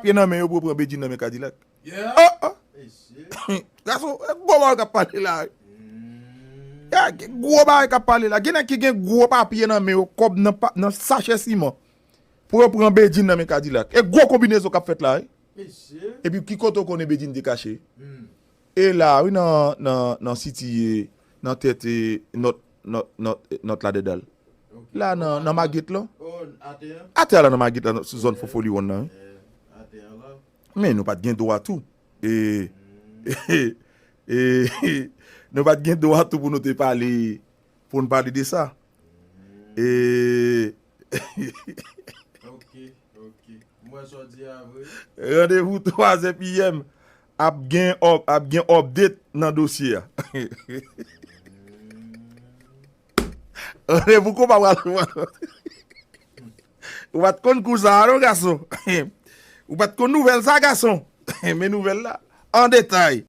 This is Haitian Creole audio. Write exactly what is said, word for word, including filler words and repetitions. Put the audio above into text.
pye nan men yo pou yo pran Bedjine nan men Kadilak. Oh, oh. Gason, gwo bagay k ap pale la. Ya, gwo bagay k ap pale la. Gen nèg ki gen gwo papye nan men yo, kòb nan, pa- nan sachè siman. Pou yo pran Bedjine nan men Kadilak. E gwo konbinezon k ap fèt la, wi. Epi ki kote w konnen Bedjine te kache? E la, wi, nan, nan, nan City, nan tèt, e, nòt, nòt, nòt, nòt la dèdal. La, nan, nan Maget lan. Atè a la, nan Maget la, sou zòn Fofoli Wonn nan, wi. Men nou pa t gen dwa tou. E, e, nou pa t gen dwa tou pou nou te pale, pou n pale de sa. E, Ok, ok. M wè sa w di a vre. Randevou twazè piyèm. Ap gen, up- ap gen update nan dosye a. Randevou konpa pral. Ou pa t konn kou sa a non, gason. Ou pa t konn nouvèl sa, gason. Men nouvèl la an detay.